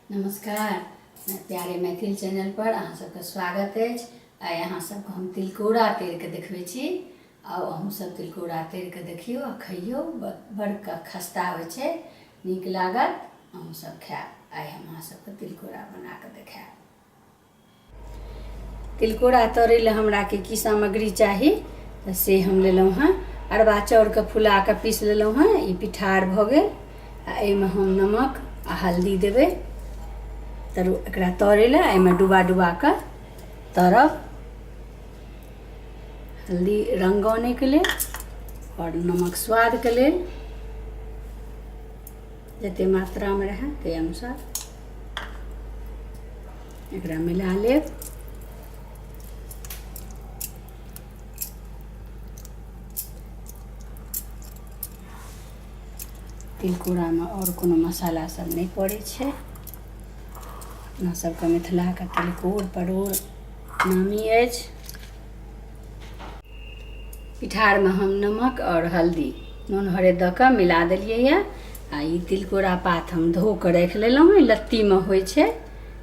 नमस्कार प्यारे मैथिल चैनल पर अहाँ सबके स्वागत अछि। आइ अहाँ सबके हम तिलकोरा तरि के देखबै छी। आउ अहूँ सब तिलकोरा तरि के देखियौ आ खइयौ, बड़ खस्ता होइ छै, नीक लागत, अहूँ सब खायब। आइ हम अहाँ सबके तिलकोरा बना के देखायब। तिलकोरा तरै लए हमरा के की सामग्री चाही तऽ से हम लेलहुँ हँ। अरबा चाउरके फुला कऽ पीस लेलहुँ हँ। ई पिठार भऽ गेल आ एहिमे हम नमक आ हल्दी देबै। तर एकरा तरै लए एहिमे डुबा डुबा कऽ तरब। हल्दी रङ्ग आनैके लेल आओर नमक स्वादके लेल, जतेक मात्रामे रहए ताहि अनुसार एकरा मिला लेब। तिलकोरामे आओर कोनो मसाला सब नहि पड़ै छै। अपना सबके मिथिलाके तिलकोर परोर नामी अछि। पिठारमे हम नमक आओर हल्दी नून हरदि दऽ कऽ मिला देलियै यऽ। आ ई तिलकोरा पात हम धो कऽ राखि लेलहुँ हँ। लत्तीमे होइ छै,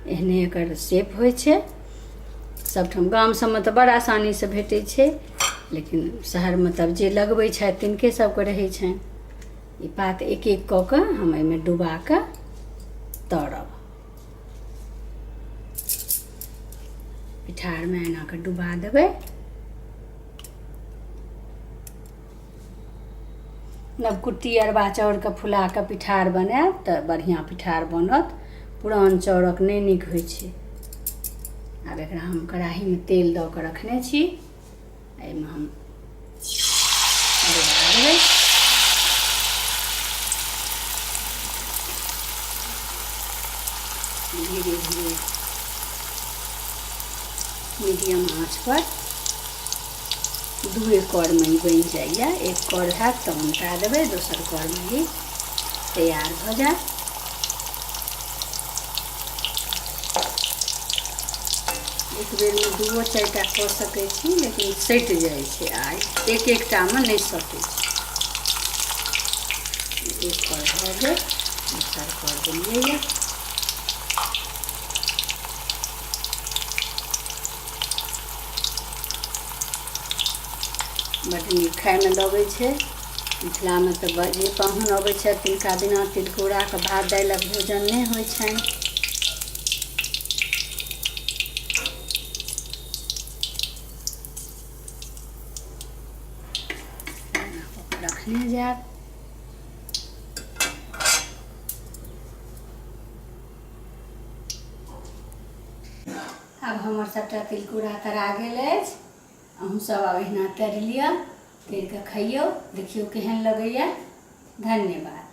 एहने एकर शेप होइ छै। सबठाम गाम सबमे तऽ बड़ आसानीसँ भेटै छै, लेकिन शहरमे तब जे लगबै छथि तिनके सबके रहै छनि। ई पात एक एक कऽ कऽ हम एहिमे डुबा कऽ तरब। पिठारमे एना कऽ डुबा देबै। नवकुट्टी अरबा चाउरके फुला कऽ पिठार बनायब तऽ बढ़िआँ पिठार बनत। पुरान चाउरक नहि नीक होइ छै। आब एकरा हम कड़ाहीमे तेल दऽ कऽ रखने छी, एहिमे हम डुबा देबै। धीरे धीरे मीडियम आँच पर दुए करमे ई बनि जाइए। एक कर हैत तऽ उनटा देबै, दोसर करमे ई तैयार भऽ जायत। एक बेरमे दूओ चारिटा कऽ सकै छी, लेकिन सटि जाइ छै आ एक एकटामे नहि सटै छै। एक कर भऽ गेल, दोसर कर देलियैए। बड्ड नीक खाइमे लगै छै। मिथिलामे तऽ जे पाहुन अबै छथि तिनका बिना तिलकोराके भात दालिक भोजन नहि होइ छनि। रखने जायब। आब हमर सभटा तिलकोरा तरा गेल अछि। अहूँ सब आब एहिना तरि लिअ, तरि कऽ खइयौ, देखियौ केहन लगैए। धन्यवाद।